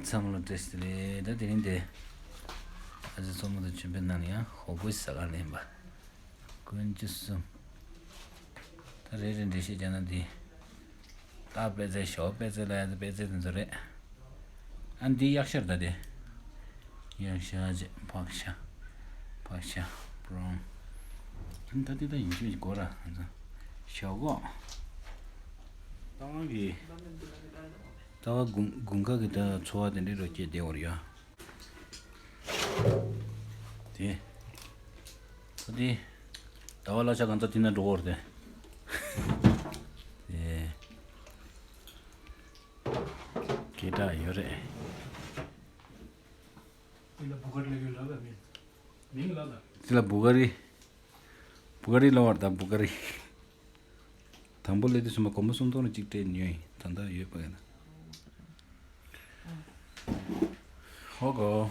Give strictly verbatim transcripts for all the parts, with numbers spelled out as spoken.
ཚང་མ་ལ་བཀྲ་ཤིས་བདེ་ལེགས། ད་དེ་རིང་དེ་ཨ་ཅེ་མཚོ་མོ་དང་ཆོས་འཕེལ་ནང་ལ་ཡང་ཧོ་གོ་ཟ་གར་ལེན་པ། དཀོན་མཆོག་གསུམ། ད་རེ་རེ་འགྲེལ་བཤད་རྒྱག་ན་འདི། སྟག་པད་ཚལ། ཞོ་པད་ཚལ་ལ་ཡ། ད་པད་ཚལ་དེ་ཚོ་རེད། ཨ་འདི་གཡག་ཤར་ད་དེ། གཡག་ཤར་རྗེས་ཕག་ཤ། ཕག་ཤ་པྲོན། ཨ་ད་དེ་ད་ཡིན་ཆོས་ཀྱི་སྒོ་ར་ང་ཚོ་ཞོག་གོ། ད་བང་གི། ད་བ་དགུན་དགུན་ཁ་གི་ད་འཚོ་བ་དེ་འདྲའི་རོ་སྐྱེས་བསྡད་ཡོད་རེད་ཡ། དེ། ད་དེ། ཟླ་བ་གླ་ཆ་གང་ཚ་དེ་ན་འགྲོ་བར་དེ། དེ། སྐད་གྲགས་ཡོད་རེད། དེ་ལ་བུ་ག་རི་ལབ་ཡོད་ལབ་ལ་མིང་། མིང་ལབ་ལ། དེ་ལ་བུ་ག་རི། བུ་ག་རི་ལབ་བར་ད་བུ་ག་རི། དང་པོ་སླེབས་དུས་ཙམ་པ་སྒོར་མོ་སུམ་སྟོང་ལ་གཅིག་སྤྲད་ཉོས་ཡིན། ད་ལྟ་ཡོད་པ་ཡིན་ན། ཧོ་གོ།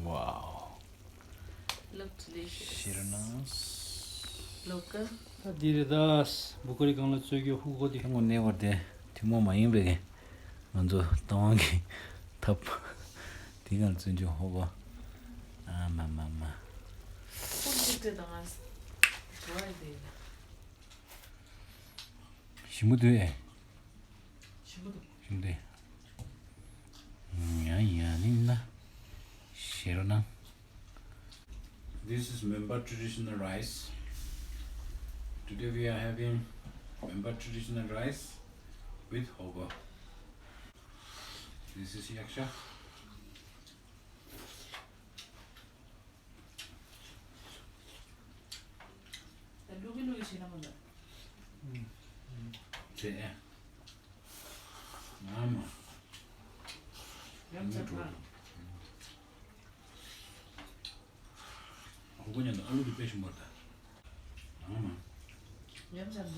Wow. Look delicious. ཤེར་ན། ལོ་ཀ། ད་འདི་རེད་ད། བུ་ག་རི་སྒང་ལ་བཙོས་རྒྱུ་ཧུ་གོ་དེ། ཐུན་མོང་གནས་བར་དེ་ཐུན་མོང་མ་ཡིན་པའི་ང་ཚོ་རྟ་དབང་གི་ཐབས་དེ་སྒང་ལ་བཙོས་རྒྱུ་ཧོ་གོ། ཨ་མ་མ་མ། ཁོང་གཉིས་ཀྱི་དང་ང་། བྲོ་བ་རེད་དེ། ཞིམ་པོ་འདུག་ཨེ། ཞིམ་པོ་འདུག་ཞིམ་པོ་འདུག་ཡ་ཡ་ནི་ན། ཤེར་ན། This is Memba traditional rice. Today we are having Memba traditional rice with hogo. This is yaksha. ད་ལུག་གི་ལུག་གི་བྱེད་ན་མ་འདྲ། ཨུམ། བྱེད་ཨེ། ང་མ། ཡང་ཚ་ཁ། ཧོ་གོ་ཉན་དུ་ཨ་ལུ་གི་དཔེ་ཞིམ་པོ་རེད་ད། ང་མ། ཡང་ཚ་ཁ།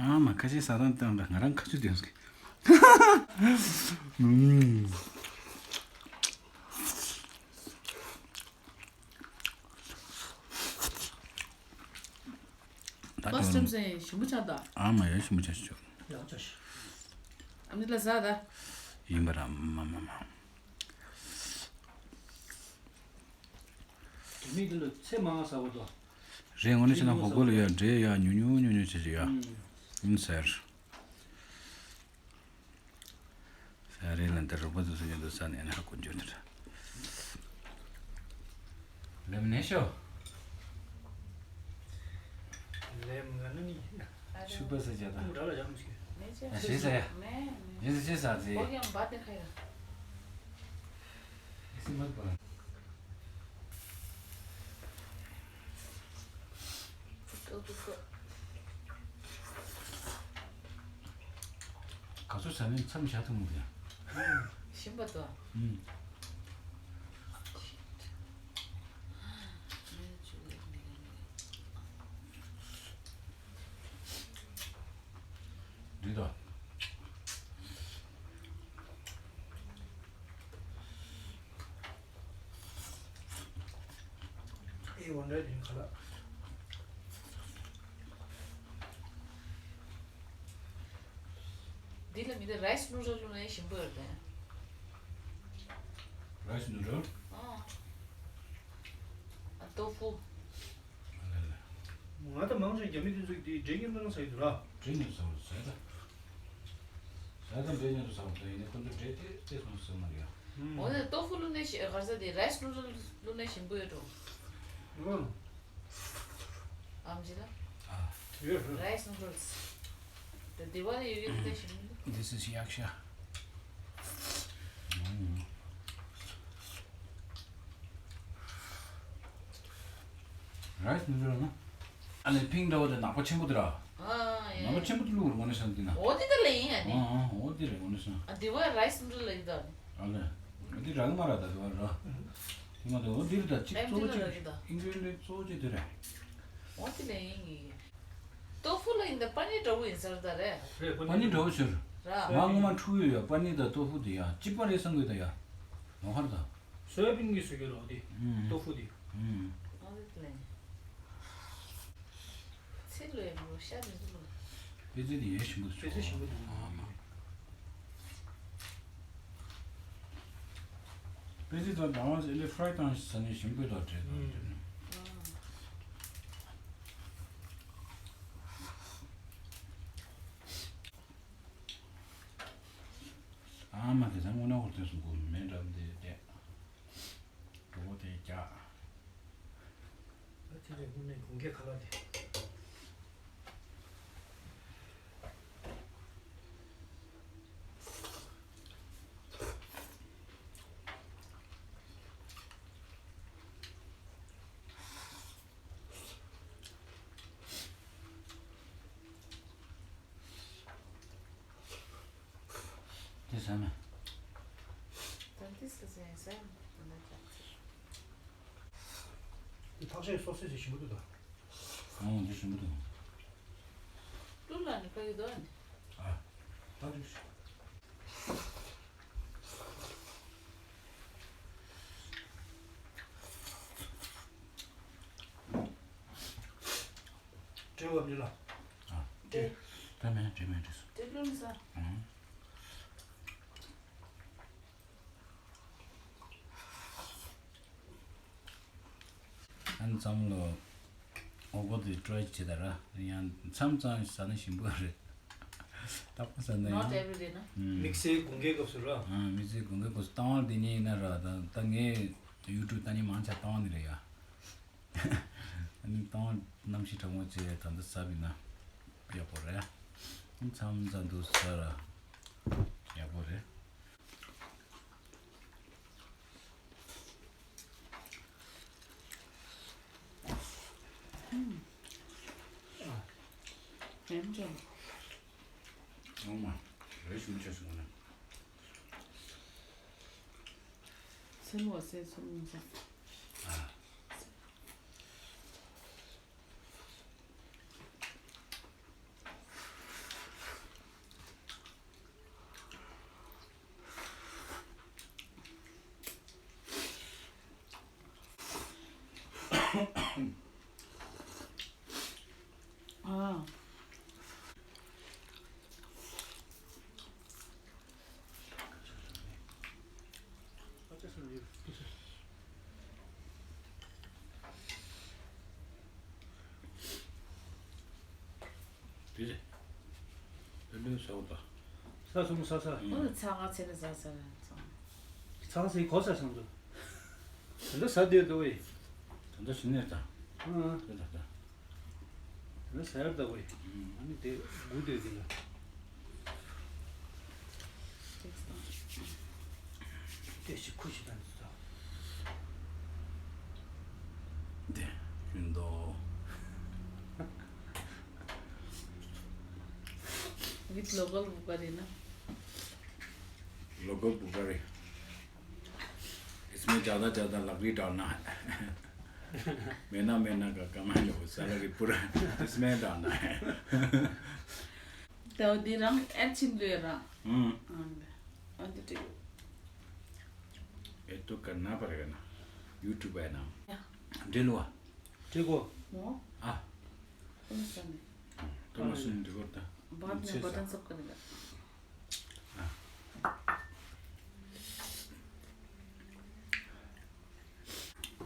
ཨ་མ་ཁ་ཤས་ཟ་སྟངས་བཏང་འདྲ། ང་རང་ཁ་ཆུ་ལྡན་སོང་། ཨུམ། ད་ཕར་སི་ཊིམ་ཟེར་ཞིམ་པོ་ཆགས་འདུག་ཨ་མ་ཡོད་ཞིམ་པོ་ཆགས་ཤོག་ཡག་ཆགས་ཤིག་ཨ་མི་ལ་ཟ་ད། ཡིན་པ་ར་མ་མ་མ། དེ་མིག་དེ་ལ་ཚེ་མང་ཟ་བ་དང་། རེད། ངོ་ནས་བྱས་ན་ཧོ་གོ་ལ་ཡ་འདྲེ་ཡ་ཉུང་ཉུང་ཉུང་ཉུང་བྱེད་ཀྱི་ཡ། ཨུམ། ཡིན་ཟེར། ས་རེ་ལ་འདི་རུ་པ་དུ་སུ་ཉོ་དུ་ས་ནས་ནི་ཧ་གོ་འཇོག་དུ་ར། ལེམ་ནེ་ཤོ། ལེམ་ང་ནི་ནི། ཆུ་པ་ས་ཇ་དང་། ཀུ་ར་ལ་ཇ་མི་ཤི། ཨ་ཤེས་ས་ཡ། ཞེས་སུ་ཤེས་ས་ཟི། ཨོ་ཡང་བ་དེ་ཁ་ཡ། ཨི་སི་མ་པ། ག་ཚོད་ཟ་ནས་མཚམས་བཞག་ཐུབ་མོད་ཀྱང་། ཞིམ་པ་དང་། ཨུམ། འདི་དང་། ཨེ་འོ་འདྲ་ཡིན་ཁ་ལག་འདི་ལ་མི་དེ་རའི་སི་ནུ་ཌལ་བླུགས་ན་ཞིམ་པོ་ཡོད་རེད། རའི་སི་ནུ་ཌལ། ཨ། ཨ་ཏོ་ཧྥུ། ང་ད་མང་ཆེ་རྒྱ་མི་དེ་ཚོ་གིས་འབྲས་ཉོས་ནས་ཟ་གི་འདུག་ར། འབྲས་ཉོས་ཟ་བ་ཟ་ད། ཟ་ད་འབྲས་ཉོས་ཟ་བ་ད་ཡིན་ན་ཁོ་ཚོ་འབྲས་དེ་དེ་སོང་ཟ་མ་རེད་ཡ། ཨུམ། འོ་ན་ཏོ་ཧྥུ་བླུགས་ནས་ཞི་ག་རེ་ཟ་དེ་རའི་སི་ནུ་ཌལ་བླུགས་ནས་ཞིམ་པོ་ཡོད་འགྲོ། ཨུམ། ཨམ་ཅི་ལ། ཨ། ཡོད་རེད། རའི་སི་ནུ་ཌལ། དེ་དེ་བ་ལ་ཡོད་ཡོད་དེ་ཞིམ་པོ་འདུག This is yaksha. རའི་སི་ནུ་ཌལ་ན། ཨ་ནི་ཕིང་འདྲ་བོ་དེ་ནག་པོ་ཆེན་པོ་དེ་ར། ཨ་ཡ། ནག་པོ་ཆེན་པོ་དེ་བླུགས་རེད་ངོ་ནས་བསམ་དེ་ན། འོ་དེ་ད་ལེ་ཡིན་ཨ་ནི། ཨ་ཨ་འོ་དེ་རེད་ངོ་ནས་བསམ། ཨ་དེ་བ་རའི་སི་ནུ་ཌལ་ལ་ཡིན་ད་ནི། ཨ་ལེ། འོ་དེ་རག་གི་མ་ར་ད་དེ་བ་ར། དེ་མ་དེ་འོ་དེ་རེད་ད་གཅིག་ཨེམ་གཙོ་བོ་ཅི་ལ་གཅིག་རག་གི་ད། ཨིན་གྲན་ལས་གཙོ་བོ་ཅི་དེ་རེད། འོ་ ཅི་ལས་ཡིན་ངེས། ཏོ་ཧྥུ་ལ་ཡིན་ད་པ་ནི་འདྲ་བོ་ཡིན་ས་རེད་ད་རེད། རེད། པ་ནི་འདྲ་བོ་ཟེར། ར། ང་སྔོན་མ་འཁྲུག་ཡོད་ཡ། པ་ནི་དང་ཏོ་ཧྥུ་དེ་ཡ་གཅིག་པ་རེད་བསམ་གི་ད་ཡ། ནོ་ཧར་ད། སོ་ཡ་བིན་གྱི་སུ་གི་རོ་དེ། ཨུམ། ཏོ་ཧྥུ་དེ། ཨུམ། ཨ་རེད་ལེ། ཚིལ་ལོས་མོ་ཤ་མི་འདུག་ལ། པེ་ཙེ་དེ་ཡས་ཞིམ་པོ་འདུག་པེ་ཙེ་ཞིམ་པོ་འདུག་ཨ་མ། པེ་ཙེ་དང་དང་བ་ཨེ་ལེ་ཧྥ་རའི་བཏང་ཟ་ནས་ཞིམ་པོ་དང་བྲལ་དང་དེ་ནི། ཨ་མ་དེ་ཚང་དངོས་གནས་ཧོར་ཐོན་སོང་གོ་མེད་འགྲམ་དེ་བསྡད། གྲོགས་པོ་དེ་རྒྱག་ཨ་ཅེ་རེ་དངོས་གནས་དགུན་ཁའི་ཁ་ལག་དེ། དེ་ཟ་མེད། ད་འདི་ཟ་ཟ་ཡིན་ཟ་ཡིན་ད་ན་ཅག་ཚེ། འདི་ཐག་ཆད་སོ་སོས་ཟ་ཞིམ་པོ་འདུག་ད། ཨང་འདི་ཞིམ་པོ་འདུག་ཀླུ་ལ་ནི་ཁ་ཡོད་དོ་ནི། ཨ། ད་འདི། སྤྲེའུ་བ་མི་ལ། ཨ། སྤྲེ། ད་མེད་སྤྲེ་མེད་སྤྲེ་སོ། སྤྲེ་ཀླུ་ནི་ས། ཨང་། ཨ་ནི་ཚང་མ་ལོ། ཨོ་གོ་དེ་ཀྲོའི་བྱེད་ད་ར། ཡང་མཚམས་མཚམས་ཟ་ན་ཞིམ་པོ་རེད། རྟག་པར་ཟ་ན་ཡང་། Not every day ན། ཨུམ། དམིགས་བསལ་དགུན་ཁའི་སྐབས་སུ་ར། ཨ། དམིགས་བསལ་དགུན་ཁའི་སྐབས་སུ་ལྟ་བ་འདི་ཉིད་ཡིན་ན་ར། ད་ད་ངས་ཡུ་ཊུབ་ལྟ་ནི་མང་ཆེ་ལྟ་བ་འདི་རེད་ཡ། ཨ་ནི་ལྟ་བ་གནམ་གཤིས་གྲང་མོ་བྱས་ད་ལྟ་ཟ་བ་ཡིན་ན་ཡག་པོ་རེད། མཚམས་མཚམས་དུ་ཟ་ར་ཡག་པོ་རེད། ཨུམ། ཡང་ཅང་། ཨོ་མ། རེ་ཞིམ་ཆེ་སོང་ན། སེམས་བ་སེ་སོང་ས། ཨ། ཨ། དེ་རེད། ཨ་ལུ་ཟ་བ་དང་། ཟ་སོང་ཟ་ཟ། ཨོ་ཚ་ང་ཚེ་ནི་ཟ་ཟ་ར་ཚ། ཚ་ཟེ་གོ་ཟ་སང་དུ། ད་ཟ་དེ་དུ་བས། ད་ཟ་ཞིན་ནས་ད། ཨ། ད་ད་ད། ད་ཟ་ཡར་ད་བས། ཨ་ནི་དེ་དགུ་དེ་དེ་ལ། དེ་ཞིག་ཁུ་ཞིག་ད་ནི་ད། དེ་ཡིན་དོ། With local Bukari ना। Local Bukari। इसमें ज़्यादा ज़्यादा लकड़ी डालना है। महीना महीना का कमाई लो, सैलरी पूरा इसमें डालना है। तो दी रंग एड छिन ले रहा। हम्म। अंत ठीक। ये तो करना पड़ेगा ना, यूट्यूब है ना। या। दिलवा। ठीक हो? वो? हाँ। कौन सा नहीं? तो मशीन देखो तो। बाद में बटन सब करेगा।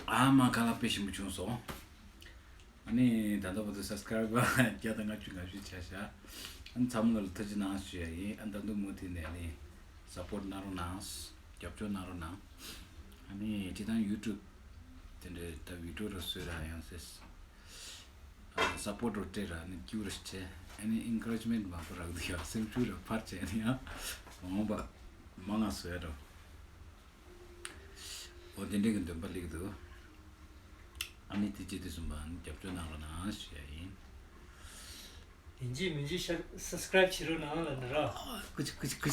ཨ་མ་ཁ་ལག་དཔེ་ཞིམ་པོ་བྱུང་སོང་། ཨ་ནི་ད་ལྟ་བར་དུ་སབ་སི་ཀ་རའི་བར་བརྒྱ་དང་ལྔ་བཅུ་ང་བཞི་ཆགས་ཤག་ཨ་ནི་ཚང་མ་ལ་ཐུགས་རྗེ་གནང་ཞུ་ཡ་ཡིན། ཨ་ནི་ད་དུང་མུ་མཐུད་ནས་ཨ་ནི་སབ་པོར་གནང་རོགས་གནང་། རྒྱབ་སྐྱོར་གནང་རོགས་གནང་། ཨ་ནི་སྤྱིར་བཏང་ཡུ་ཊུབ་དེ་འདྲའི་ད་བི་ཌིའོ་ར་བཟོས་ར་ཡང་ཟེར། ཨ་སབ་པོར་རོ་སྤྲད་ར་ནི་ཀྱུ་ར་སྤྲད། ཨ་ནི་ཨིན་ཀ་རེཇ་མེན་མང་པོ་རག་འདུག་ཡ། སེམས་ཤུགས་ར་འཕར་བྱས་ནི་ཡ། འོང་པ་མང་ང་བཟོས་རོ། འོ་དེ་འདྲའི་གི་འདོན་པ་སླེབས་འདུག་ཨ་ནི་དེ་རྗེས་དེ་གསུམ་པ་ཨ་ནི་རྒྱབ་སྐྱོར་གནང་རོགས་གནང་ཞུ་ཡ་ཡིན། ཡིན་གཅིག་མིན་གཅིག་ཤ་སབ་སི་ཀ་རའིབ་བྱེད་རོགས་གནང་ལབ་ནི་ར། ཀུ་ཅི་ཀུ་ཅི་ཀུ་